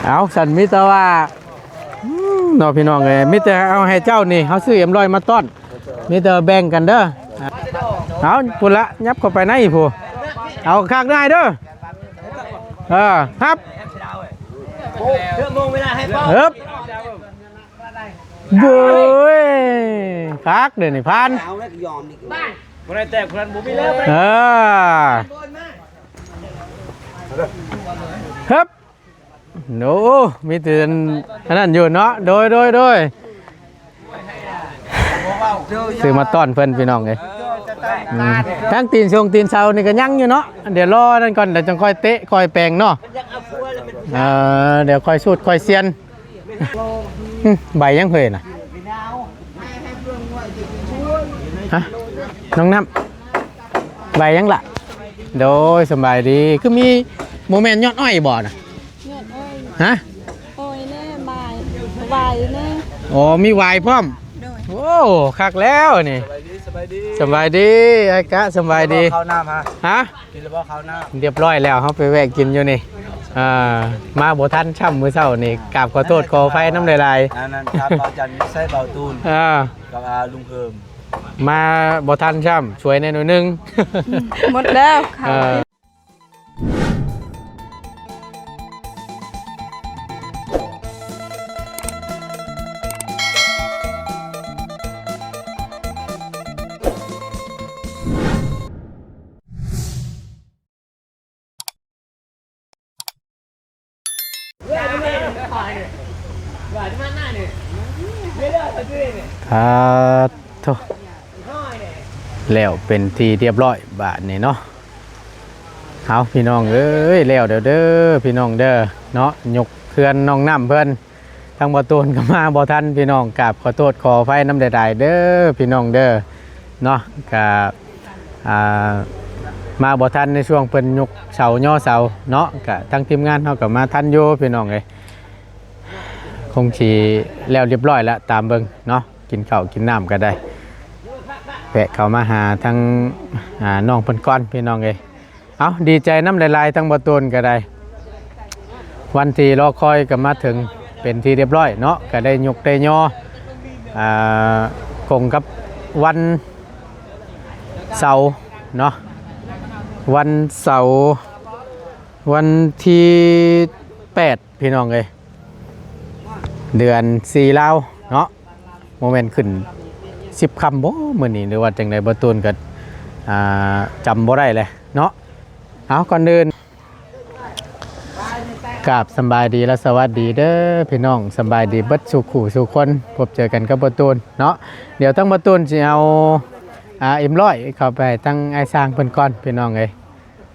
ເອົາ ຊັ້ນມີແຕ່ວ່າ ອືມ ເນາະ ພີ່ນ້ອງເອີຍ ມີແຕ່ເອົາໃຫ້ເຈົ້ານີ້ ເຮົາຊື້ເອັມຮ້ອຍມາຕ້ອນ ມີແຕ່ແບ່ງກັນເດີ. ເອົາ ພຸ້ນລະ ຫຍັບເຂົ້າໄປໃນພຸ້ນ ເອົາຄັກໄດ້ເດີ. ເອີ ຮັບ ເອີບ ໂອ້ຍ ຄັກເດ້ນີ້ ຜ່ານ ບໍ່ໄດ້ແຕກ ເພື່ອນບໍ່ມີແລ້ວ ເອີ ເຮີບ ໂອ້ ມີແຕ່ອັນນັ້ນຢູ່ເນາະ ໂດຍ ໂດຍ ໂດຍ ຊື້ມາຕ້ອນເພິ່ນ ພີ່ນ້ອງເອີຍ ອືມ ທັງຕີນຊົງຕີນເສົານີ້ກໍຍັງຢູ່ເນາະ ດຽວລໍນັ້ນກ່ອນ ດຽວຈັ່ງຄ່ອຍເຕະຄ່ອຍແປງເນາະ ເອີ ດຽວຄ່ອຍສູດຄ່ອຍຊຽນ. ອືມ ໃບຫຍັງເຮີ້ຍນະ ຮະ ນ້ອງນ້ຳ ໃບຫຍັງລະ? ໂດຍ ສະບາຍດີ ຄືມີ ບໍ່ແມ່ນຍອດອ້ອຍບໍ່ນະ? ຍອດອ້ອຍ ຮະ ອ້ອຍແນ່ ວາຍ ວາຍແນ່ ອໍ ມີວາຍພ້ອມ ໂດຍ ໂອ້ ຄັກແລ້ວນີ້ ສະບາຍດີ ສະບາຍດີ ສະບາຍດີ ອ້າຍກະ ສະບາຍດີ ເຂົ້ານ້ຳຮະ ຮະ? ກິນແລ້ວບໍ່ເຂົ້ານ້ຳ? ຮຽບຮ້ອຍແລ້ວ ເຮົາໄປແວະກິນຢູ່ນີ້ ເອີ ມາບໍ່ທັນຊ້ຳມື້ເຊົ້ານີ້ ກາບຂໍໂທດຂໍອະໄພນຳຫຼາຍໆ ອັນນັ້ນ ທາງເບົາຈັນໃສ່ເບົາຕູນ ເອີ ກັບ ອາ ລຸງເພີ່ມ ມາບໍ່ທັນຊ້ຳ ຊ່ວຍແດ່ໜ້ອຍໜຶ່ງ ໝົດແລ້ວ ເອີ. ອາ ໂທ້ ແລ້ວເປັນທີ່ຮຽບຮ້ອຍບາດນີ້ເນາະ. ເອົາ ພີ່ນ້ອງເອີຍ ແລ້ວແລ້ວເດີ ພີ່ນ້ອງເດີເນາະ ຍົກເຮືອນນ້ອງນ້ຳເພິ່ນ ທາງບໍ່ຕູນກໍມາບໍ່ທັນ ພີ່ນ້ອງ ກາບຂໍໂທດຂໍອະໄພນຳຫຼາຍໆເດີ ພີ່ນ້ອງເດີເນາະ ກະ ອ່າ ມາບໍ່ທັນໃນຊ່ວງເພິ່ນຍົກເສົາຍໍເສົາເນາະ ກະທາງທີມງານເຮົາກໍມາທັນຢູ່ ພີ່ນ້ອງເອີຍ ຄົງຊິແລ້ວຮຽບຮ້ອຍລະ ຕາມເບິ່ງເນາະ ກິນເຂົ້າກິນນ້ຳກໍໄດ້ ແວະເຂົ້າມາຫາທາງ ອ່າ ນ້ອງເພິ່ນກ່ອນ ພີ່ນ້ອງເອີຍ. ເອົາ ດີໃຈນຳຫຼາຍໆ ທັງບໍ່ຕູນກໍໄດ້ ວັນທີ່ລໍຄອຍກໍມາເຖິງເປັນທີ່ຮຽບຮ້ອຍເນາະ ກໍໄດ້ຍົກໄດ້ຍໍ ອ່າ ກົງກັບວັນເສົາເນາະ ວັນເສົາ ວັນທີແປດ ພີ່ນ້ອງເອີຍ ເດືອນສີ່ລາວເນາະ ບໍ່ແມ່ນຂຶ້ນສິບຄ່ຳບໍ່ມື້ນີ້ ຫຼືວ່າຈັ່ງໃດ ບໍ່ຕູນກໍ ອ່າ ຈຳບໍ່ໄດ້ແຫຼະເນາະ. ເອົາ ກ່ອນອື່ນ ກາບສຳບາຍດີ ແລະ ສະຫວັດດີເດີພີ່ນ້ອງ ສຳບາຍດີເບິດສູ່ຄູ່ສູ່ຄົນ ພົບເຈີກັນກັບບໍ່ຕູນເນາະ. ດຽວທາງບໍ່ຕູນຊິເອົາ ອ່າ ເອັມຮ້ອຍເຂົ້າໄປໃຫ້ທາງອ້າຍຊ່າງເພິ່ນກ່ອນ ພີ່ນ້ອງເອີຍ.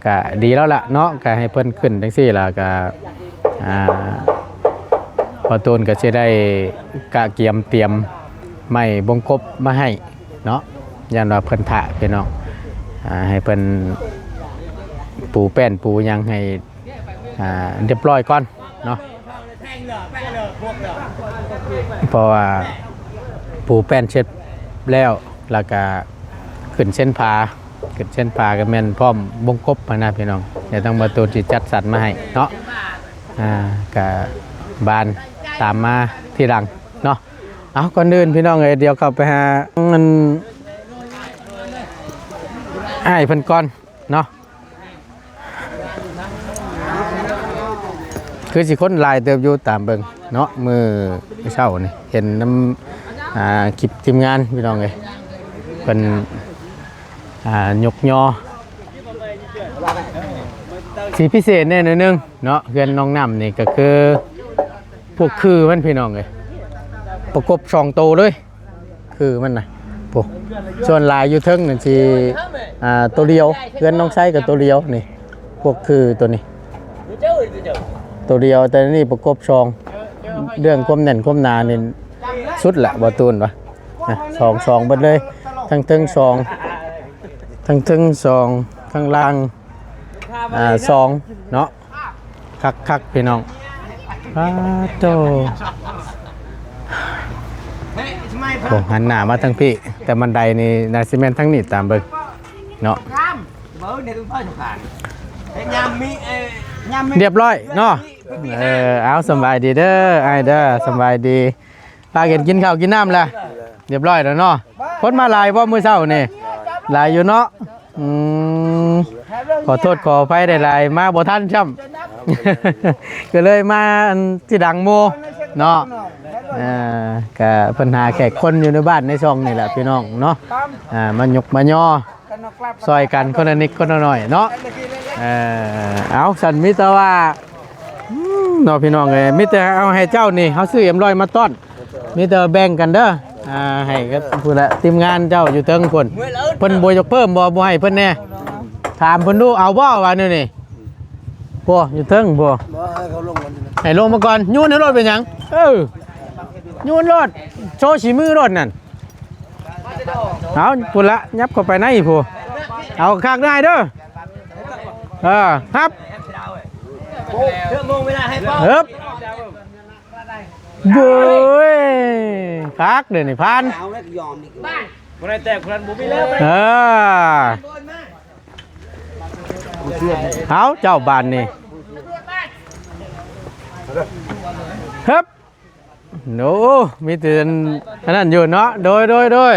ກະດີແລ້ວລະເນາະ ກະໃຫ້ເພິ່ນຂຶ້ນຈັ່ງຊີ້ລະ ກະ ອ່າ ພໍ່ຕູນກະຊິໄດ້ກະກຽມຕຽມໄມ້ບົງກົບມາໃຫ້ເນາະ ຢ້ານວ່າເພິ່ນຖ້າພີ່ນ້ອງ ອ່າ ໃຫ້ເພິ່ນປູແປ້ນປູຫຍັງໃຫ້ ອ່າ ຮຽບຮ້ອຍກ່ອນເນາະ. ເພາະວ່າປູແປ້ນເສັດແລ້ວ ແລ້ວກະຂຶ້ນເຊັ່ນຝາ ຂຶ້ນເຊັ່ນຝາກໍແມ່ນພ້ອມວົງກົບຫັ້ນນະພີ່ນ້ອງ. ດຽວທາງບໍ່ຕູນຊິຈັດສັນມາໃຫ້ເນາະ ອ່າ ກະບານຕາມມາທີຫຼັງເນາະ. ເອົາ ກ່ອນອື່ນພີ່ນ້ອງເອີຍ ດຽວເຂົ້າໄປຫາ ອັນ ອ້າຍເພິ່ນກ່ອນເນາະ. ຄືຊິຄົນຫຼາຍເຕີບຢູ່ຕາມເບິ່ງເນາະ ມື້ເຊົ້ານີ້ເຫັນນຳ ອ່າ ຄລິບທີມງານພີ່ນ້ອງເອີຍ ເພິ່ນ ອ່າ ຍົກຍໍ ຊິພິເສດແດ່ໜ້ອຍໜຶ່ງເນາະ. ເຮືອນນ້ອງນ້ຳນີ້ກໍຄືພວກຄືມັນພີ່ນ້ອງເອີຍ ປະກົບສອງໂຕເລີຍ. ຄືມັນນະ ໂອ້ ສ່ວນຫຼາຍຢູ່ເທິງນັ້ນຊິ ອ່າ ໂຕດຽວ ເຮືອນນ້ອງໄຊກໍໂຕດຽວນີ້ ພວກຄືໂຕນີ້ໂຕດຽວ ແຕ່ນີ້ປະກົບສອງ ເລື່ອງຄວາມແໜ້ນຄວາມໜານີ້ສຸດລະ ບໍ່ຕູນວ່າ ອ່ະ ສອງ ສອງເບິດເລີຍ ທັງເທິງສອງ ທັງເທິງສອງ ທັງລ່າງ ອ່າ ສອງເນາະ. ຄັກໆ ພີ່ນ້ອງ ປາໂຕ ໂອ້ ຫັນໜ້າມາທາງພີ້ ແຕ່ບັນໄດນີ້ໜ້າຊິແມ່ນທາງນີ້ ຕາມເບິ່ງເນາະ. ຮຽບຮ້ອຍເນາະ ເອີ ເອົາ ສຳບາຍດີເດີອ້າຍເດີ ສຳບາຍດີ. ພາກັນກິນເຂົ້າກິນນ້ຳລະ ຮຽບຮ້ອຍແລ້ວເນາະ. ຄົນມາຫຼາຍບໍ່ມື້ເຊົ້ານີ້? ຫຼາຍຢູ່ເນາະ. ອືມ ຂໍໂທດຂໍອະໄພຫຼາຍໆ ມາບໍ່ທັນຊ້ຳ ກໍເລີຍມາອັນທີຫຼັງໝູ່ເນາະ. ເອີ ກະເພິ່ນຫາແຂກຄົນຢູ່ໃນບ້ານໃນຊ່ອງນີ້ແຫຼະພີ່ນ້ອງເນາະ. ອ່າ ມາຍົກມາຍໍ ຊ່ອຍກັນຄົນລະນິດຄົນລະໜ້ອຍເນາະ. ເອີ ເອົາ ຊັ້ນມີແຕ່ວ່າ ອືມ ເນາະພີ່ນ້ອງເອີຍ ມີແຕ່ເອົາໃຫ້ເຈົ້ານີ້ ເຮົາຊື້ເອັມຮ້ອຍມາຕ້ອນ ມີແຕ່ແບ່ງກັນເດີ. ອ່າ ໃຫ້ກັບພຸ້ນລະ ທີມງານເຈົ້າຢູ່ເທິງພຸ້ນ ເພິ່ນບໍ່ຢາກເພີ່ມບໍ່ ບໍ່ໃຫ້ເພິ່ນແດ່? ຖາມເພິ່ນດູ ເອົາບໍ່ວ່າແນວນີ້? ບໍ່ ຢູ່ເທິງບໍ່ ບໍ່ ໃຫ້ເຂົາລົງກ່ອນ ໃຫ້ລົງມາກ່ອນ. ໂຍນໃຫ້ໂລດ ເປັນຫຍັງ? ເອີ ໂຍນໂລດ ໂຊສີມືໂລດນັ້ນ. ເອົາ ພຸ້ນລະ ຫຍັບເຂົ້າໄປໃນພຸ້ນ. ເອົາຄັກໄດ້ເດີ. ເອີ ຮັບ ເອີບ ໂອ້ຍ ຄັກເດ້ນີ້ ຜ່ານ. ບໍ່ໄດ້ແຕກ ຜູ້ນັ້ນບໍ່ມີແລ້ວ. ເອີ ເອົາ ເຈົ້າບາດນີ້ ເຮີບ. ໂອ້ ມີແຕ່ອັນນັ້ນຢູ່ເນາະ. ໂດຍ ໂດຍ ໂດຍ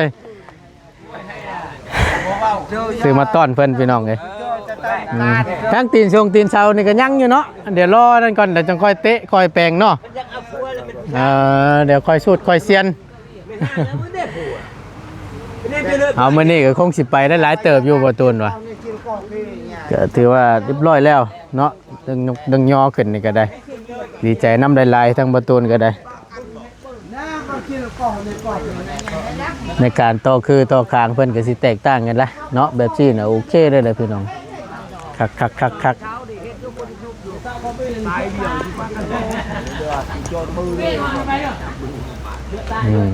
ຊື້ມາຕ້ອນເພິ່ນພີ່ນ້ອງເອີຍ. ອືມ ທັງຕີນຊົງຕີນເສົານີ້ກໍຍັງຢູ່ເນາະ. ດຽວລໍນັ້ນກ່ອນ ດຽວຈັ່ງຄ່ອຍເຕະຄ່ອຍແປງເນາະ. ເອີ ດຽວຄ່ອຍສູດຄ່ອຍຊຽນ. ເອົາ ມື້ນີ້ກໍຄົງຊິໄປໄດ້ຫຼາຍເຕີບຢູ່ ບໍ່ຕູນວ່າ. ກໍຖືວ່າຮຽບຮ້ອຍແລ້ວເນາະ. ດຶງຍົກດຶງຍໍຂຶ້ນນີ້ກໍໄດ້ ດີໃຈນຳຫຼາຍໆ ທັງບໍ່ຕູນກໍໄດ້ ໃນການຕໍ່ຄືຕໍ່ຄາງເພິ່ນກໍຊິແຕກຕ່າງກັນລະເນາະ. ແບບຊີ້ນະໂອເຄເລີຍລະພີ່ນ້ອງ. ຄັກໆໆໆ. ອືມ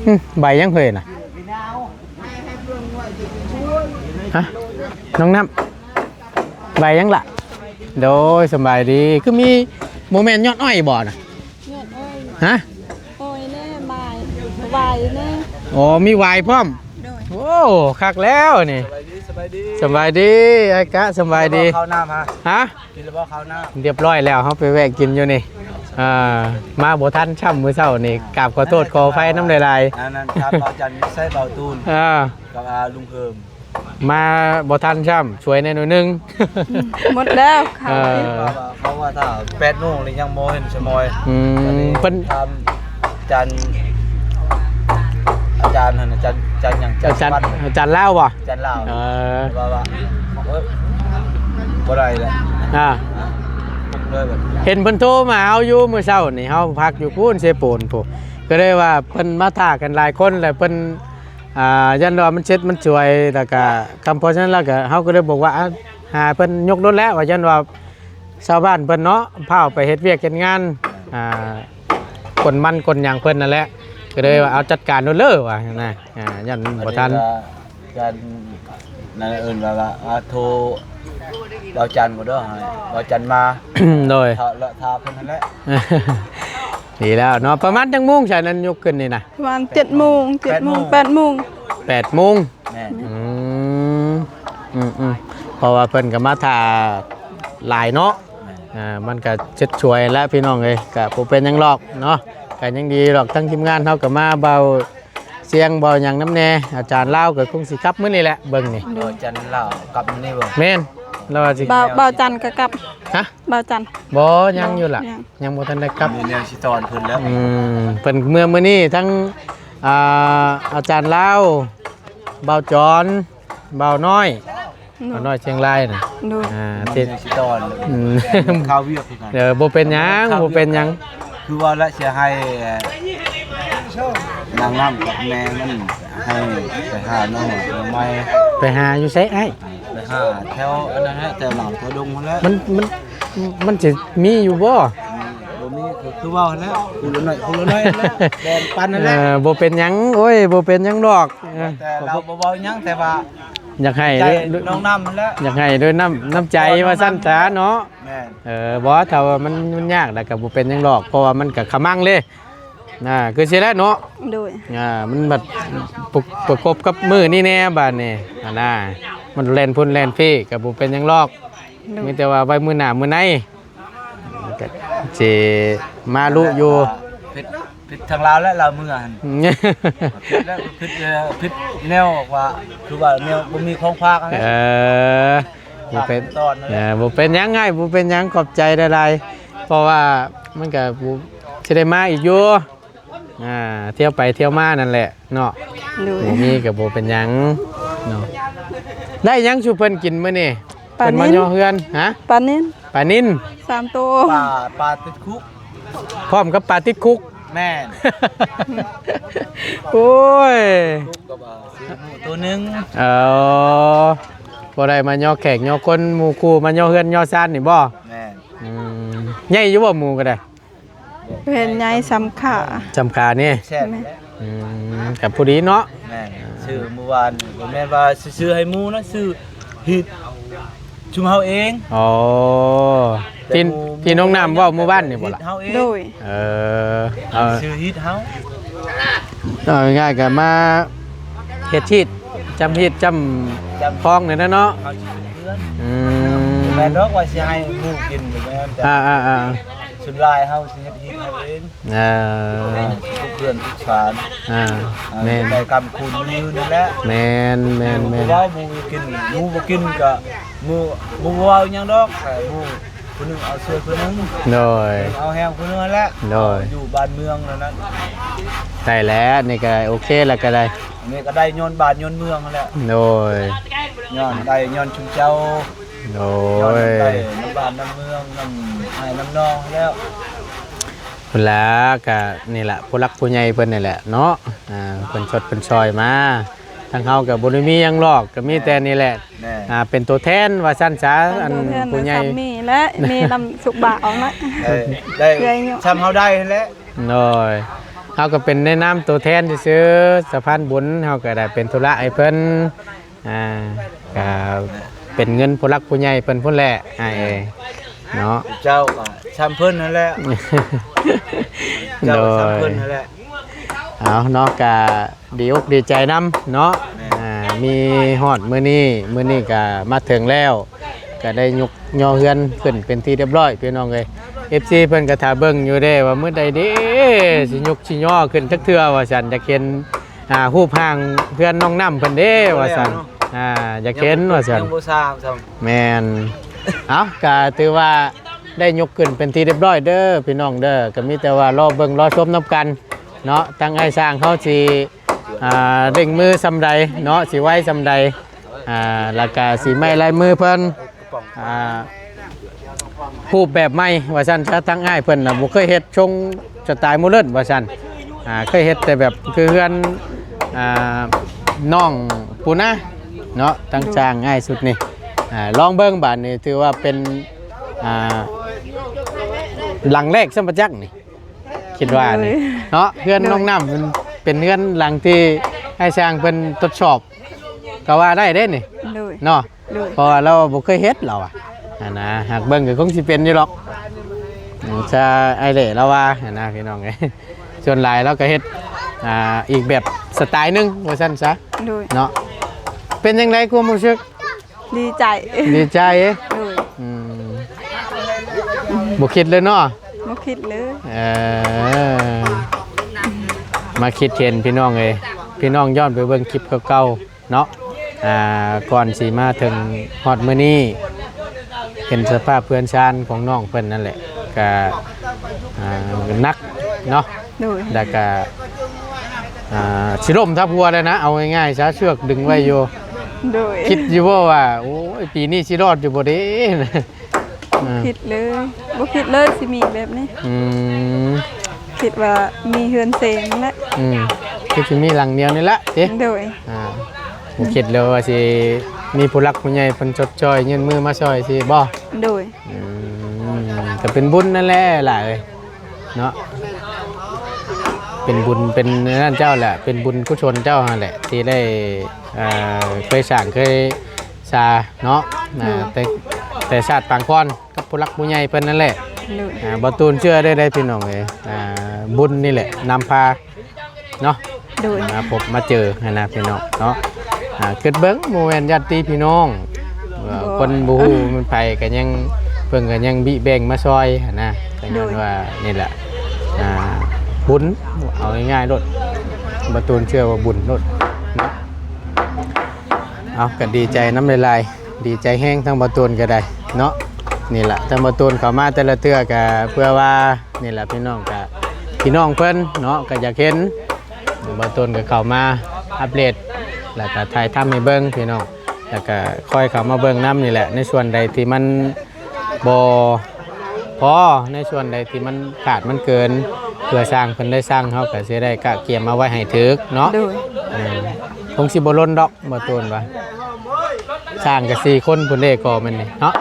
ຫຶ ໃບຫຍັງເຮີຍນະ? ຮະ ນ້ອງນ້ຳ ໃບຫຍັງລະ? ໂດຍ ສະບາຍດີ. ຄືມີ ບໍ່ແມ່ນຍອດອ້ອຍບໍ່ນະ? ຍອດອ້ອຍ ຮະ? ອ້ອຍແນ່ ບາຍ ຫວາຍແນ່. ອໍ ມີຫວາຍພ້ອມ. ໂດຍ ໂອ້ ຄັກແລ້ວນີ້. ສະບາຍດີ ສະບາຍດີ ສະບາຍດີ ອ້າຍກະ ສະບາຍດີ. ກິນແລ້ວບໍ່ເຂົ້ານ້ຳ ຮະ? ຮະ? ກິນແລ້ວບໍ່ເຂົ້ານ້ຳ? ຮຽບຮ້ອຍແລ້ວ ເຮົາໄປແວະກິນຢູ່ນີ້. ອ່າ ມາບໍ່ທັນຊ້ຳມື້ເຊົ້ານີ້ ກາບຂໍໂທດຂໍອະໄພນຳຫຼາຍໆ. ນັ້ນໆ ຖາມເບົາຈັນ ໃສ່ເບົາຕູນ ເອີ ກັບ ອ່າ ລຸງເພີ່ມ ມາບໍ່ທັນຊ້ຳ ຊ່ວຍແດ່ໜ້ອຍໜຶ່ງ. ອືມ ໝົດແລ້ວເຂົ້າ. ເອີ ເຂົາວ່າຖ້າແປດໂມງນີ້ຍັງບໍ່ເຫັນສະໝອຍ. ອືມ ເພິ່ນຖາມ ອາຈານ ອາຈານຫັ້ນ ອາຈານ ອາຈານຫຍັງ? ອາຈານ ອາຈານລາວບໍ່? ອາຈານລາວ. ເອີ ວ່າ ວ່າ ເອີ ບໍ່ໄດ້ແລ້ວ. ອ່າ ເຫັນເພິ່ນໂທມາເຮົາຢູ່ມື້ເຊົ້ານີ້ ເຮົາພັກຢູ່ພຸ້ນເຊໂປນພຸ້ນ ກໍເລີຍວ່າເພິ່ນມາຖ້າກັນຫຼາຍຄົນ ແລ້ວເພິ່ນ ອ່າ ຢ້ານວ່າມັນເສັດມັນສວຍ ແລ້ວກະຄຳ ເພາະສະນັ້ນແລ້ວກະ ເຮົາກໍເລີຍບອກວ່າ ອ່າ ຫາເພິ່ນຍົກລົດແລ້ວ ວ່າຢ້ານວ່າຊາວບ້ານເພິ່ນເນາະ ພ້າວໄປເຮັດວຽກເຮັດງານ ອ່າ ກົນມັນກົນຫຍັງເພິ່ນນັ້ນແຫຼະ ກໍເລີຍວ່າເອົາຈັດການໂລດເລີວ່ານະ. ອ່າ ຢ້ານບໍ່ທັນ ອັນນີ້ກໍ ຈານ ນັ້ນເອີ້ນວ່າ ວ່າ ອ່າ ໂທເບົາຈັນກໍເດີ ໃຫ້ເບົາຈັນມາ. ໂດຍ ຖ້າ ຖ້າເພິ່ນຫັ້ນແຫຼະ. ດີແລ້ວເນາະ. ປະມານຈັກໂມງຊັ້ນ ນັ້ນຍົກຂຶ້ນນີ້ນະ? ປະມານເຈັດໂມງ ເຈັດໂມງ ແປດໂມງ ແປດໂມງ. ແມ່ນ. ອືມ ອືມໆ ເພາະວ່າເພິ່ນກໍມາຖ້າຫຼາຍເນາະ. ແມ່ນ. ອ່າ ມັນກໍເສັດສວຍແລ້ວພີ່ນ້ອງເອີຍ ກໍບໍ່ເປັນຫຍັງດອກເນາະ ກໍຍັງດີດອກ. ທາງທີມງານເຮົາກໍມາ ເບົາ ສຽງເບົາຫຍັງນຳແດ່. ອາຈານລາວກໍຄົງຊິກັບມື້ນີ້ແຫຼະ ເບິ່ງນີ້. ໂດຍ ອາຈານລາວກັບມື້ນີ້ບໍ່? ແມ່ນ ລາວວ່າຊິ ເບົາ ເບົາຈັນກໍກັບ. ຮະ? ເບົາຈັນ ບໍ່ ຍັງຢູ່ລະ ຍັງ ຍັງບໍ່ທັນໄດ້ກັບ. ມີແນວຊິຕ້ອນເພິ່ນແລ້ວ. ອືມ ເພິ່ນເມືອມື້ນີ້ ທັງ ອ່າ ອາຈານລາວ ເບົາຈອນ ເບົານ້ອຍ ໂດຍ ເບົານ້ອຍຊຽງລາຍນະ. ໂດຍ ອ່າ ຕິດ ຊິຕອນ ອືມ ຄາວຽກຄືກັນ. ເອີ ບໍ່ເປັນຫຍັງ ບໍ່ເປັນຫຍັງ. ຄືວ່າລະ ຊິໃຫ້ນາງນ້ຳກັບແມ່ມັນ ໃຫ້ໄປຫາໜໍ່ໄມ້ ໄປຫາຢູ່ໃສອ້າຍ? ໄປຫາແຖວອັນນັ້ນແຫຼະ ແຖວຫຼາງແຖວດົງຫັ້ນແຫຼະ. ມັນ ມັນ ມັນຊິມີຢູ່ບໍ່? ບໍ່ມີ ຄື ຄືເວົ້າຫັ້ນແຫຼະ ຜູ້ລະໜ້ອຍ ຜູ້ລະໜ້ອຍຫັ້ນແຫຼະ ແບ່ງປັນຫັ້ນແຫຼະ. ເອີ ບໍ່ເປັນຫຍັງ ໂອ້ຍ ບໍ່ເປັນຫຍັງດອກ. ເອີ ແຕ່ລາວບໍ່ເວົ້າຫຍັງ ແຕ່ວ່າ ຢາກໃຫ້ ໃຫ້ນ້ອງນ້ຳຫັ້ນແຫຼະ ຢາກໃຫ້ດ້ວຍນ້ຳ ນ້ຳໃຈວ່າຊັ້ນສາເນາະ. ແມ່ນ. ເອີ ບໍ່ ຖ້າວ່າມັນ ມັນຍາກແລ້ວກໍບໍ່ເປັນຫຍັງດອກ ເພາະວ່າມັນກໍຂະມັງເດ້ ນະ ຄືຊີ້ແຫຼະເນາະ. ໂດຍ ອ່າ ມັນບັດປະ ປະກົບກັບມື້ນີ້ແດ່ບາດນີ້ຫັ້ນນະ ມັນແລ່ນພຸ້ນແລ່ນພີ້ກໍບໍ່ເປັນຫຍັງດອກ. ໂດຍ ມີແຕ່ວ່າໄວ້ມື້ໜ້າມື້ໃນ ກໍຊິມາລຸຢູ່ ຜິດ ຜິດທາງລາວແຫຼະ ລາວເມືອຫັ້ນ ຜິດແລ້ວ ຜິດ ເອີ ຜິດແນວວ່າ ຄືວ່າແນວບໍ່ມີຂອງຝາກຫັ້ນແຫຼະ ເອີ ບໍ່ເປັນ ຕອນນັ້ນແຫຼະ ເອີ ບໍ່ເປັນຫຍັງອ້າຍ ບໍ່ເປັນຫຍັງ ຂອບໃຈຫຼາຍໆ ເພາະວ່າມັນກໍບໍ່ ຊິໄດ້ມາອີກຢູ່ ອ່າ ທ່ຽວໄປທ່ຽວມານັ້ນແຫຼະເນາະ ໂດຍ ບໍ່ມີກໍບໍ່ເປັນຫຍັງເນາະ ໄດ້ຫຍັງສູ່ເພິ່ນກິນມື້ນີ້? ປານິນ ເພິ່ນມາຍໍເຮືອນ ຮະ? ປານິນ ປານິນ ສາມໂຕ ປາ ປາຕິດຄຸກ ພ້ອມກັບປາຕິດຄຸກ ແມ່ນ ໂອ້ຍ ຄຸກກັບ ອ່າ ຊື້ໝູໂຕໜຶ່ງ ເອີ ບໍ່ໄດ້ມາຍໍແຂກຍໍຄົນ ໝູ່ຄູ່ມາຍໍເຮືອນຍໍຊານນີ້ບໍ່? ແມ່ນ ອືມ ໃຫຍ່ຢູ່ບໍ່ໝູກໍໄດ້? ເຫັນໃຫຍ່ສ່ຳຂາ ສ່ຳຂານີ້ ແຊບ ແມ່ນ ອືມ ກໍພໍດີເນາະ ແມ່ນ ຊື້ມື້ວານ ບໍ່ແມ່ນວ່າຊື້ໃຫ້ໝູ່ນະ ຊື້ຮີດຊຸມເຮົາເອງ ອໍ ທີ່ ທີ່ນ້ອງນ້ຳເວົ້າມື້ວານນີ້ບໍ່ລະ? ເຮົາເອງ ໂດຍ ເອີ ເອົາ ຊື້ຮີດເຮົາ ເອົາງ່າຍໆກໍມາເຮັດຮີດ ຈຳຮີດ ຈຳ ຈຳພອງນີ້ນະເນາະ ເຮົາຊິເຮັດເຮືອນ ອືມ ແມ່ນດອກວ່າຊິໃຫ້ໝູ່ກິນ ບໍ່ແມ່ນ ອ່າໆໆ ສ່ວນຫຼາຍເຮົາຊິເຮັດຮີດເຮົາເອງ ເອີ ທຸກເຮືອນທຸກຊານ ອ່າ ອ່າ ແມ່ນ ໄດ້ກຳຄູນມື້ນີ້ແຫຼະ ແມ່ນໆໆ ໝູ່ບໍ່ເວົ້າໝູ່ກິນ ໝູ່ບໍ່ກິນກໍໝູ່ ໝູ່ບໍ່ເວົ້າຫຍັງດອກ ແຕ່ໝູ່ຜູ້ໜຶ່ງເອົາຊ່ວຍຜູ້ໜຶ່ງ ໂດຍ ເອົາແຮງຜູ້ໜຶ່ງຫັ້ນແຫຼະ ໂດຍ ຢູ່ບ້ານເມືອງນັ້ນ ໄດ້ແລ້ວ ນີ້ກໍໂອເຄແລ້ວກໍໄດ້ ອັນນີ້ກໍໄດ້ຍ້ອນບ້ານຍ້ອນເມືອງຫັ້ນແຫຼະ ໂດຍ ຍ້ອນໄດ້ຍ້ອນຊຸມເຈົ້າ ໂດຍ ຍ້ອນໄດ້ນຳບ້ານນຳເມືອງ ນຳອ້າຍນຳນ້ອງແລ້ວ ພຸ້ນລະ ກະນີ້ລະ ຜູ້ຫຼັກຜູ້ໃຫຍ່ເພິ່ນນີ້ແຫຼະເນາະ ອ່າ ເພິ່ນຊົດເພິ່ນຊ່ອຍມາ ທາງເຮົາກະບໍ່ໄດ້ມີຫຍັງຫຼອກ ກະມີແຕ່ນີ້ແຫຼະ ແມ່ນ ອ່າ ເປັນຕົວແທນວ່າຊັ້ນຊະ ເປັນຕົວແທນ ອັນຜູ້ໃຫຍ່ ມີແຫຼະ ມີນຳສຸກບາເອົາລະ ໄດ້ ໄດ້ ໄດ້ຢູ່ ຊ່ຳເຮົາໄດ້ຫັ້ນແຫຼະ ໂດຍ ເຮົາກະເປັນໃນນາມຕົວແທນຊື່ໆ ສະພານບຸນ ເຮົາກະໄດ້ເປັນທຸລະໃຫ້ເພິ່ນ ອ່າ ກະເປັນເງິນຜູ້ຫຼັກຜູ້ໃຫຍ່ເພິ່ນພຸ້ນແຫຼະອ້າຍເອີຍເນາະ ເຈົ້າກໍຊ່ຳເພິ່ນຫັ້ນແຫຼະ ເຈົ້າກໍຊ່ຳເພິ່ນຫັ້ນແຫຼະ ໂດຍ ເອົາເນາະ ກະດີອົກດີໃຈນຳເນາະ ແມ່ນ ອ່າ ມີຮອດມື້ນີ້ ມື້ນີ້ກະມາເຖິງແລ້ວ ກະໄດ້ຍົກຍໍເຮືອນຂຶ້ນເປັນທີ່ຮຽບຮ້ອຍພີ່ນ້ອງເອີຍ ເອັຟຊີ ເພິ່ນກະຖ້າເບິ່ງຢູ່ເດ້ວ່າມື້ໃດເດ້ ຊິຍົກຊິຍໍຂຶ້ນຈັກເທື່ອວ່າຊັ້ນ ຢາກເຫັນ ອ່າ ຮູບຮ່າງເຮືອນນ້ອງນ້ຳເພິ່ນເດ້ວ່າຊັ້ນ ອ່າ ຢາກເຫັນວ່າຊັ້ນ ຍັງບໍ່ສ້າງຊ້ຳ ແມ່ນ ເອົ້າ ກະຖືວ່າໄດ້ຍົກຂຶ້ນເປັນທີ່ຮຽບຮ້ອຍເດີພີ່ນ້ອງເດີ ກະມີແຕ່ວ່າລໍເບິ່ງລໍຊົມນຳກັນເນາະ ທາງອ້າຍຊ່າງເຮົາຊິ ອ່າ ເລັ່ງມືສ່ຳໃດເນາະ ຊິໄວສ່ຳໃດ ອ່າ ແລ້ວກະສີໄມ້ລາຍມືເພິ່ນ ອ່າ ຮູບແບບໃໝ່ວ່າຊັ້ນຊະ ທາງອ້າຍເພິ່ນນະບໍ່ເຄີຍເຮັດຊົງສະໄຕໂມເດີນວ່າຊັ້ນ ອ່າ ເຄີຍເຮັດແຕ່ແບບຄືເຮືອນ ອ່າ ນ້ອງປູນາເນາະ ທາງຊ່າງອ້າຍຊຸດນີ້ ອ່າ ລອງເບິ່ງບາດນີ້ ຖືວ່າເປັນ ອ່າ ຫຼັງແລກຊ້ຳປະຈັກນີ້ ຄິດວ່ານີ້ ໂດຍ ເນາະ ເຮືອນ ໂດຍ ນ້ອງນ້ຳ ເປັນ ເປັນເຮືອນຫຼັງທີ່ອ້າຍຊ່າງເພິ່ນທົດສອບ ກໍວ່າໄດ້ເດ້ນີ້ ໂດຍ ເນາະ ໂດຍ ເພາະວ່າລາວບໍ່ເຄີຍເຮັດລາວວ່າ ຫັ້ນນະ ຫາກເບິ່ງກໍຄົງຊິເປັນຢູ່ດອກ ອືມ ຊະອ້າຍເຫຼລາວວ່າ ຫັ້ນນະພີ່ນ້ອງເອີຍ ສ່ວນຫຼາຍລາວກໍເຮັດ ອ່າ ອີກແບບສະໄຕໜຶ່ງວ່າຊັ້ນຊະ ໂດຍ ເນາະ ເປັນຈັ່ງໃດຄວາມຮູ້ສຶກ? ດີໃຈ ດີໃຈ ໂດຍ ອືມ ບໍ່ຄິດເລີຍເນາະ ບໍ່ຄິດເລີຍ ເອີ ມາຄິດເຫັນພີ່ນ້ອງເອີຍ ພີ່ນ້ອງຍ້ອນໄປເບິ່ງຄລິບເກົ່າໆ ເນາະ ອ່າ ກ່ອນຊິມາເຖິງຮອດມື້ນີ້ ເຫັນສະພາບເຮືອນຊານຂອງນ້ອງເພິ່ນນັ້ນແຫຼະ ກະ ອ່າ ໜັກເນາະ ໂດຍ ແລ້ວກະ ອ່າ ຊິລົ້ມທັບຫົວແລ້ວນະ ເອົາງ່າຍໆຊະ ເຊືອກດຶງໄວ້ຢູ່ ໂດຍ ຄິດຢູ່ບໍ່ວ່າ ໂອ້ຍ ປີນີ້ຊິລອດຢູ່ບໍ່ເດ? ອ່າ ຄິດເລີຍ ບໍ່ຄິດເລີຍຊິມີແບບນີ້ ອືມ ຄິດວ່າມີເຮືອນເຊງແຫຼະ ອືມ ຄືຊິມີຫຼັງດຽວນີ້ລະຕິ ໂດຍ ອ່າ ບໍ່ຄິດເລີຍວ່າຊິມີຜູ້ຫຼັກຜູ້ໃຫຍ່ເພິ່ນຊົດຊ່ອຍ ຍື່ນມືມາຊ່ອຍຊີ້ບໍ່? ໂດຍ ອືມ ກໍເປັນບຸນນັ້ນແຫຼະຫຼາຍເອີຍ ເນາະ ເປັນບຸນເປັນນັ້ນເຈົ້າແຫຼະ ເປັນບຸນກຸສົນເຈົ້າຫັ້ນແຫຼະ ທີ່ໄດ້ ເອີ ເຄີຍສ້າງເຄີຍສາເນາະ ໂດຍ ອ່າ ແຕ່ ແຕ່ຊາດປາງກ່ອນກັບຜູ້ຫຼັກຜູ້ໃຫຍ່ເພິ່ນນັ້ນແຫຼະ ໂດຍ ອ່າ ບໍ່ຕູນເຊື່ອໄດ້ ໄດ້ພີ່ນ້ອງເອີຍ ອ່າ ບຸນນີ້ແຫຼະນຳພາເນາະ ໂດຍ ມາພົບມາເຈີຫັ້ນນະພີ່ນ້ອງເນາະ ອ່າ ຄິດເບິ່ງບໍ່ແມ່ນຍາດຕິພີ່ນ້ອງ ບໍ່ ຄົນບໍ່ຮູ້ແມ່ນໃຜ ກໍຍັງ ເພິ່ນກໍຍັງບິແບ່ງມາຊ່ອຍຫັ້ນນະ ກໍຍ້ອນວ່ານີ້ແຫຼະ ອ່າ ບຸນ ເອົາງ່າຍໆໂລດ ບ່າວຕູນເຊື່ອວ່າບຸນໂລດເນາະ. ເອົາ ກໍດີໃຈນຳຫຼາຍໆ ດີໃຈແຮງ ທາງບ່າວຕູນກໍໄດ້ເນາະ. ນີ້ລະ ທາງບ່າວຕູນເຂົ້າມາແຕ່ລະເທື່ອກໍເພື່ອວ່າ ນີ້ລະ ພີ່ນ້ອງກໍ ພີ່ນ້ອງເພິ່ນເນາະ ກໍຢາກເຫັນ ບ່າວຕູນກໍເຂົ້າມາອັບເດດ ແລ້ວກໍຖ່າຍທຳໃຫ້ເບິ່ງພີ່ນ້ອງ ແລ້ວກໍຄອຍເຂົ້າມາເບິ່ງນຳນີ້ແຫຼະ ໃນສ່ວນໃດທີ່ມັນບໍ່ພໍ ໃນສ່ວນໃດທີ່ມັນຂາດມັນເກີນ ເພື່ອຊ່າງເພິ່ນໄດ້ສັ່ງ ເຮົາກໍຊິໄດ້ກະກຽມເອົາໄວ້ໃຫ້ຖືກເນາະ. ໂດຍ ເອີ ຄົງຊິບໍ່ລົ້ນດອກ ບ່າວຕູນວ່າ ຊ່າງກໍສີ່ຄົນພຸ້ນເດ້ ກໍແມ່ນນີ້ເນາະ.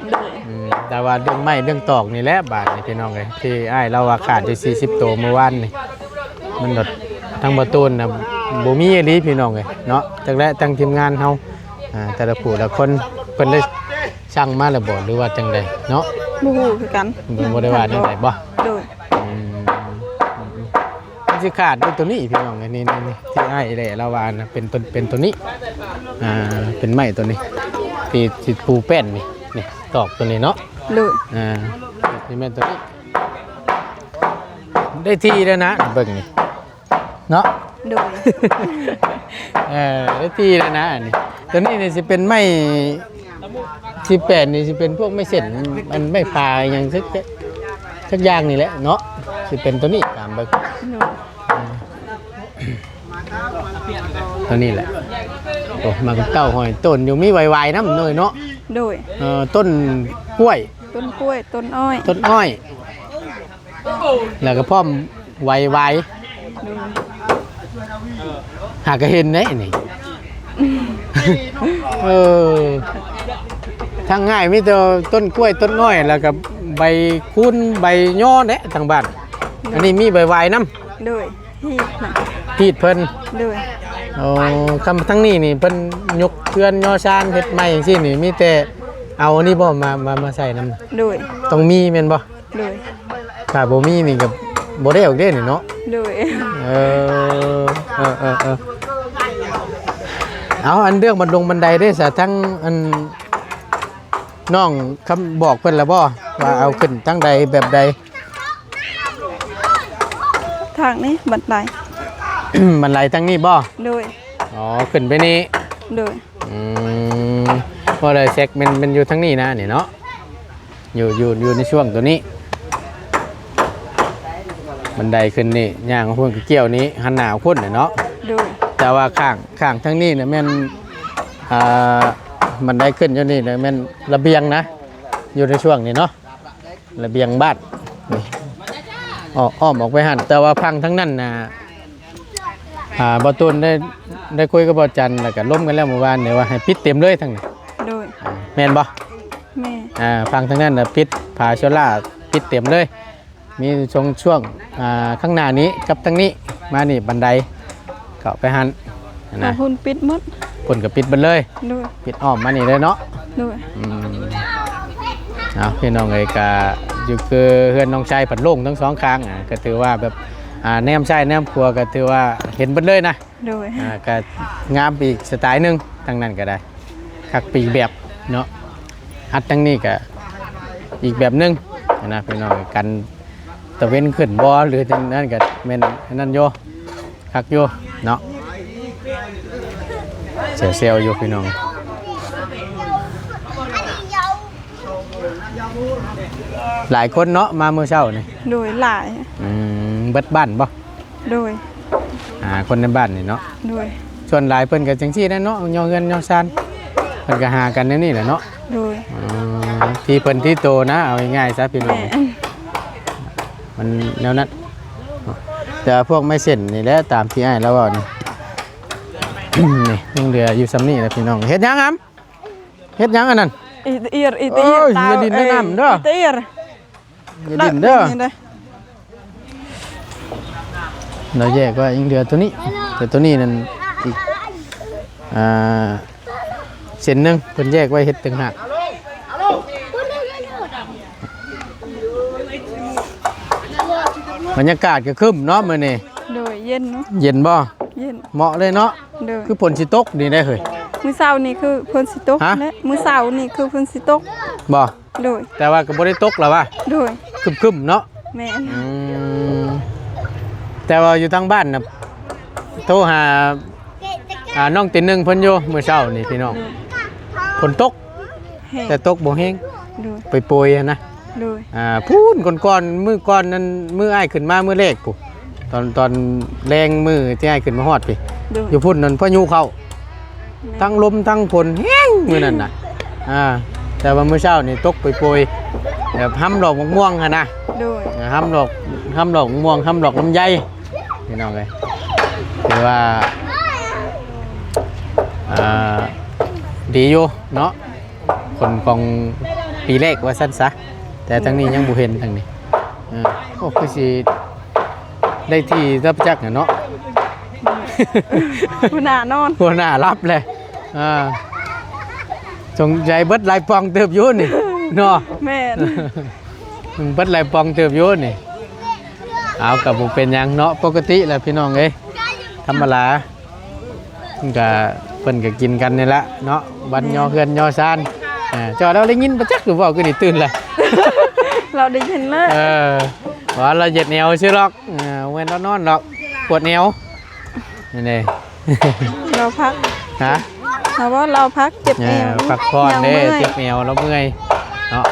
ໂດຍ ອືມ ແຕ່ວ່າເລື່ອງໄມ້ເລື່ອງຕອກນີ້ແຫຼະ ບາດນີ້ພີ່ນ້ອງເອີຍ ທີ່ອ້າຍລາວວ່າຂາດຢູ່ສີ່ສິບໂຕມື້ວານນີ້ ມັນໂດດ ທາງບ່າວຕູນນະ ບໍ່ມີອີ່ຫຼີພີ່ນ້ອງເອີຍເນາະ. ຈັກແລະ ທາງທີມງານເຮົາ ອ່າ ແຕ່ລະຜູ້ລະຄົນ ເພິ່ນໄດ້ສັ່ງມາແລ້ວບໍ່ ຫຼືວ່າຈັ່ງໃດເນາະ? ບໍ່ຮູ້ຄືກັນ ເພິ່ນບໍ່ໄດ້ວ່າແນວໃດບໍ່? ໂດຍ ອືມ ມັນຊິຂາດຢູ່ໂຕນີ້ພີ່ນ້ອງເອີຍ ນີ້ໆໆ ທີ່ອ້າຍແຫຼະລາວວ່ານະ ເປັນໂຕ ເປັນໂຕນີ້ ອ່າ ເປັນໄມ້ໂຕນີ້ ທີ່ ທີ່ປູແປ້ນນີ້ ນີ້ ຕອກໂຕນີ້ເນາະ. ໂດຍ ອ່າ ນີ້ແມ່ນໂຕນີ້ ໄດ້ທີ່ແລ້ວນະ ເບິ່ງນີ້ເນາະ. ໂດຍ ເອີ ໄດ້ທີ່ແລ້ວນະ ອັນນີ້ ໂຕນີ້ນີ້ຊິເປັນໄມ້ ສິບແປດນີ້ຊິເປັນພວກໄມ້ເສັ້ນ ອັນໄມ້ພາຫຍັງ ສັກ ສັກຢ່າງນີ້ແຫຼະເນາະ ຊິເປັນໂຕນີ້ຕາມເບິ່ງ. ໂດຍ ໂຕນີ້ແຫຼະ ໂອ້ ມັນເຕົ້າຫ້ອຍຕົ້ນຢູ່ ມີໄວວາຍນຳເນາະ. ໂດຍ ເອີ ຕົ້ນກ້ວຍ ຕົ້ນກ້ວຍ ຕົ້ນອ້ອຍ ຕົ້ນອ້ອຍ ແລ້ວກໍພ້ອມໄວວາຍ. ໂດຍ ຫາກໍເຫັນເດ້ນີ້ ເອີ ທາງງ່າຍມີແຕ່ຕົ້ນກ້ວຍຕົ້ນອ້ອຍ ແລ້ວກໍໃບຄູນໃບຍໍແຫຼະທາງບ້ານ. ໂດຍ ອັນນີ້ມີໃບວາຍນຳ. ໂດຍ ຮີດນະ ຮີດເພິ່ນ. ໂດຍ ໂອ້ ຄຳທາງນີ້ນີ້ເພິ່ນຍົກເຮືອນຍໍຊານເຮັດໃໝ່ຈັ່ງຊີ້ນີ້ ມີແຕ່ເອົາອັນນີ້ບໍ່ ມາ ມາ ມາໃສ່ນຳ? ໂດຍ ຕ້ອງມີແມ່ນບໍ່? ໂດຍ ຖ້າບໍ່ມີນີ້ກໍບໍ່ໄດ້ອອກເດ້ນີ້ເນາະ. ໂດຍ ເອີ ເອີ ເອີ ເອີ ເອົາ ອັນເລື່ອງບັນດົງບັນໄດເດ້ສະ ທາງອັນ ນ້ອງຄຳບອກເພິ່ນແລ້ວບໍ່ ວ່າເອົາຂຶ້ນທາງໃດແບບໃດ? ທາງນີ້ບັນໄດ ບັນໄດທາງນີ້ບໍ່? ໂດຍ ອໍ ຂຶ້ນໄປນີ້. ໂດຍ ອືມ ບໍ່ໄດ້ເຊັກ ແມ່ນ ແມ່ນຢູ່ທາງນີ້ນະ ນີ້ເນາະ ຢູ່ ຢູ່ ຢູ່ໃນຊ່ວງໂຕນີ້ ບັນໄດຂຶ້ນນີ້ ຍ່າງເອົາພຸ້ນກໍກ່ຽວນີ້ ຫັນໜ້າເອົາພຸ້ນແຫຼະເນາະ. ໂດຍ ແຕ່ວ່າຂ້າງ ຂ້າງທາງນີ້ນະແມ່ນ ອ່າ ບັນໄດຂຶ້ນຢູ່ນີ້ນະແມ່ນລະບຽງນະ ຢູ່ໃນຊ່ວງນີ້ເນາະ ລະບຽງບ້ານນີ້ ອ້ອມ ອ້ອມອອກໄປຫັ້ນ. ແຕ່ວ່າຝັ່ງທາງນັ້ນນະ ອ່າ ບ່າວຕູນໄດ້ ໄດ້ຄຸຍກັບບ່າວຈັນ ແລ້ວກໍລົມກັນແລ້ວມື້ວານນີ້ວ່າໃຫ້ປິດເຕັມເລີຍທາງນີ້. ໂດຍ ແມ່ນບໍ່? ແມ່ນ ອ່າ ຝັ່ງທາງນັ້ນນະປິດ ຜ້າໂຊລາປິດເຕັມເລີຍ. ມີຊ່ວງ ຊ່ວງ ອ່າ ຂ້າງໜ້ານີ້ກັບທາງນີ້ມານີ້ບັນໄດເຂົ້າໄປຫັ້ນນະ ພຸ້ນປິດໝົດ ພຸ້ນກໍປິດເບິດເລີຍ. ໂດຍ ປິດອ້ອມມານີ້ເລີຍເນາະ. ໂດຍ ອືມ ເອົາ ພີ່ນ້ອງເອີຍ ກະຢູ່ຄືເຮືອນນ້ອງຊາຍພັດໂລ່ງທັງສອງຂ້າງ ອ່າ ກໍຖືວ່າແບບ ອ່າ ແນມຊ້າຍແນມຂວາກໍຖືວ່າເຫັນເບິດເລີຍນະ. ໂດຍ ອ່າ ກໍງາມໄປອີກສະໄຕລ໌ໜຶ່ງ ທາງນັ້ນກໍໄດ້ ຄັກໄປອີກແບບເນາະ. ອັດທາງນີ້ກໍອີກແບບໜຶ່ງນະ ພີ່ນ້ອງ ກັນຕາເວັນຂຶ້ນບໍ່ ຫຼືຈັ່ງນັ້ນກໍແມ່ນອັນນັ້ນຢູ່ ຄັກຢູ່ເນາະ ແຊວໆຢູ່ພີ່ນ້ອງ. ຫຼາຍຄົນເນາະ ມາມື້ເຊົ້ານີ້? ໂດຍ ຫຼາຍ. ອືມ ເບິດບ້ານບໍ່? ໂດຍ ຫາຄົນໃນບ້ານນີ້ເນາະ. ໂດຍ ສ່ວນຫຼາຍເພິ່ນກໍຈັ່ງຊີ້ແຫຼະເນາະ ຍໍເຮືອນຍໍຊານ ເພິ່ນກໍຫາກັນແນວນີ້ແຫຼະເນາະ. ໂດຍ ອືມ ທີ່ເພິ່ນທີ່ໂຕນະ ເອົາງ່າຍໆຊະພີ່ນ້ອງ. ແມ່ນ ມັນແນວນັ້ນ ແຕ່ພວກໄມ້ເສັ້ນນີ້ແຫຼະ ຕາມທີ່ອ້າຍລາວເວົ້ານີ້ ນີ້ຍັງເຫຼືອຢູ່ຊ່ຳນີ້ແຫຼະພີ່ນ້ອງ. ເຮັດຫຍັງອຳ? ເຮັດຫຍັງອັນນັ້ນ? ອີຕະເອຍ ອີຕະເອຍ ເອີຍ ຕາ ຢ່າຫຼິ້ນໃນນ້ຳເດີ ເອີຍ ອີຕະເອຍ ຢ່າດິ້ນເດີ ລາວແຍກໄວ້ຍັງເຫຼືອໂຕນີ້ ແຕ່ໂຕນີ້ນັ້ນອີກ ອ່າ ເສັ້ນໜຶ່ງ ເພິ່ນແຍກໄວ້ເຮັດຕ່າງຫາກ. ບັນຍາກາດກໍຄຶ້ມເນາະມື້ນີ້. ໂດຍ ເຢັນເນາະ. ເຢັນບໍ່? ເຢັນ ເໝາະເລີຍເນາະ. ໂດຍ ຄືຝົນຊິຕົກນີ້ໄດ໋ເຮີ້ຍ. ມື້ເຊົ້ານີ້ຄືຝົນຊິຕົກ ຮະ? ແລະ ມື້ເຊົ້ານີ້ຄືຝົນຊິຕົກ ບໍ່? ໂດຍ ແຕ່ວ່າກໍບໍ່ໄດ້ຕົກລະຫວາ? ໂດຍ ຄຶ້ມໆເນາະ. ແມ່ນ. ອືມ ແຕ່ວ່າຢູ່ທາງບ້ານນະ ໂທຫາ ອ່າ ນ້ອງຕີໜຶ່ງເພິ່ນຢູ່ມື້ເຊົ້ານີ້ພີ່ນ້ອງ. ໂດຍ ຝົນຕົກ ແຮງ ແຕ່ຕົກບໍ່ແຮງ. ໂດຍ ໂປຍໆຫັ້ນນະ. ໂດຍ ອ່າ ພຸ້ນ ກ່ອນໆ ມື້ກ່ອນນັ້ນ ມື້ອ້າຍຂຶ້ນມາມື້ແລກພຸ້ນ ຕອນ ຕອນແລງມື້ທີ່ອ້າຍຂຶ້ນມາຮອດພີ້. ໂດຍ ຢູ່ພຸ້ນນັ້ນພາຍຸເຂົ້າ ແມ່ນ ທັງລົມທັງຝົນແຮງມື້ນັ້ນນະ. ອ່າ ແຕ່ວ່າມື້ເຊົ້ານີ້ຕົກໂປຍໆ ແບບຮຳດອກໝາກມ່ວງຫັ້ນນະ. ໂດຍ ເອີ ຮຳດອກ ຮຳດອກມ່ວງ ຮຳດອກລຳໄຍ ພີ່ນ້ອງເອີຍ. ຖືວ່າ ອ່າ ດີຢູ່ເນາະ ຝົນຂອງປີແລກວ່າຊັ້ນຊະ. ແຕ່ທາງນີ້ຍັງບໍ່ເຫັນ ທາງນີ້. ເອີ ໂອ້ ຄືຊິໄດ້ທີ່ຮັບຈັກນະເນາະ. ຫົວໜ້ານອນ ຫົວໜ້າຫຼັບແຫຼະ. ອ່າ ສົງໄສເບິດຫຼາຍປ່ອງເຕີບຢູ່ນີ້ເນາະ. ແມ່ນ ເບິດຫຼາຍປ່ອງເຕີບຢູ່ນີ້. ເອົາ ກໍບໍ່ເປັນຫຍັງເນາະ ປົກກະຕິແຫຼະພີ່ນ້ອງເອີຍ ທຳມະດາ. ມັນກະ ເພິ່ນກະກິນກັນນີ້ແຫຼະເນາະ ວັນ ແມ່ນ ຍໍເຮືອນຍໍຊານ. ເອີ ເຈົ້າລາວໄດ້ຍິນບໍ່ຈັກ ຫຼືເວົ້າຄືນີ້ຕື່ນລະ? ລາວໄດ້ຍິນແລ້ວ. ເອີ ວ່າລາວເຈັບແອວຊື່ດອກ. ເອີ ບໍ່ແມ່ນລາວນອນດອກ ປວດແອວ. ນີ້ເດ້ ລາວພັກ. ຮະ? ລາວວ່າລາວພັກ ເຈັບແອວ ເອີ ພັກຜ່ອນເດ້ ເຈັບແອວ ລາວເມື່ອຍເນາະ.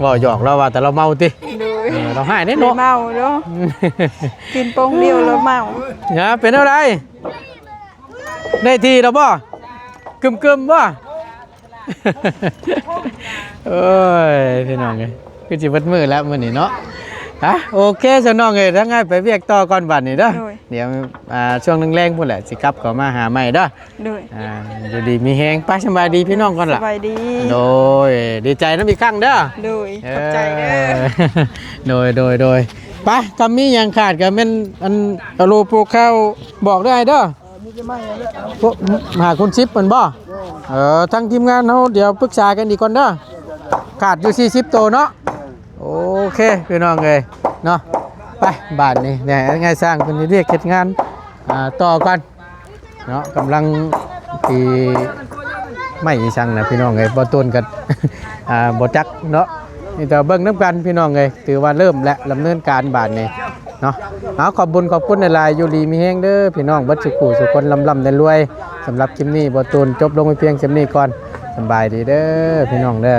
ເວົ້າຫຍອກລາວວ່າແຕ່ລາວເມົາຕິ? ໂດຍ ເອີ ລາວຮ້າຍເດ້ເນາະ ເມົາເນາະ. ກິນໂປ່ງດຽວລາວເມົາ. ເປັນແນວໃດ? ໄດ້ທີ່ແລ້ວບໍ່? ກຶມໆບໍ່? ໂອ້ຍ ພີ່ນ້ອງເອີຍ ຄືຊິເບິດມື້ແລ້ວມື້ນີ້ເນາະ. ອ່ະ ໂອເຄຊະນ້ອງເອີຍ ທາງອ້າຍໄປວຽກຕໍ່ກ່ອນບັດນີ້ເດີ. ໂດຍ ດຽວ ອ່າ ຊ່ວງແລງໆພຸ້ນແຫຼະ ຊິກັບເຂົ້າມາຫາໃໝ່ເດີ. ໂດຍ ອ່າ ຢູ່ດີມີແຮງ ໄປສະບາຍດີພີ່ນ້ອງກ່ອນລະ. ສະບາຍດີ. ໂດຍ ດີໃຈນຳອີກຄັ້ງເດີ. ໂດຍ ເອີ ຂອບໃຈເດີ. ໂດຍ ໂດຍ ໂດຍ ໄປ ຖ້າມີຫຍັງຂາດກໍແມ່ນອັນ ອາໂລໂປຄາວບອກເດີອ້າຍເດີ. ພວກຫ້າຄູນສິບແມ່ນບໍ່? ເອີ ທາງທີມງານເຮົາດຽວປຶກສາກັນອີກກ່ອນເດີ. ຂາດຢູ່ສີ່ສິບໂຕເນາະ. ໂອເຄພີ່ນ້ອງເອີຍເນາະ. ໄປບາດນີ້ ແນ່ ອ້າຍຊ່າງເພິ່ນເຮັດວຽກເຮັດງານ ອ່າ ຕໍ່ກ່ອນເນາະ. ກຳລັງຕີໄມ້ອີ່ສັງນະພີ່ນ້ອງເອີຍ ບໍ່ຕົ້ນກໍ ອ່າ ບໍ່ຈັກເນາະ. ມີແຕ່ເບິ່ງນຳກັນພີ່ນ້ອງເອີຍ ຖືວ່າເລີ່ມແລ້ວ ດຳເນີນການບາດນີ້ ເນາະ. ເອົາ ຂອບບຸນຂອບຄຸນຫຼາຍໆ ຢູ່ດີມີແຮງເດີພີ່ນ້ອງເບິດສູ່ຜູ້ສູ່ຄົນ ລ່ຳໆລວຍໆ. ສຳລັບຄລິບນີ້ ບໍ່ຕູນຈົບລົງໄປພຽງສ່ຳນີ້ກ່ອນ. ສະບາຍດີເດີພີ່ນ້ອງເດີ.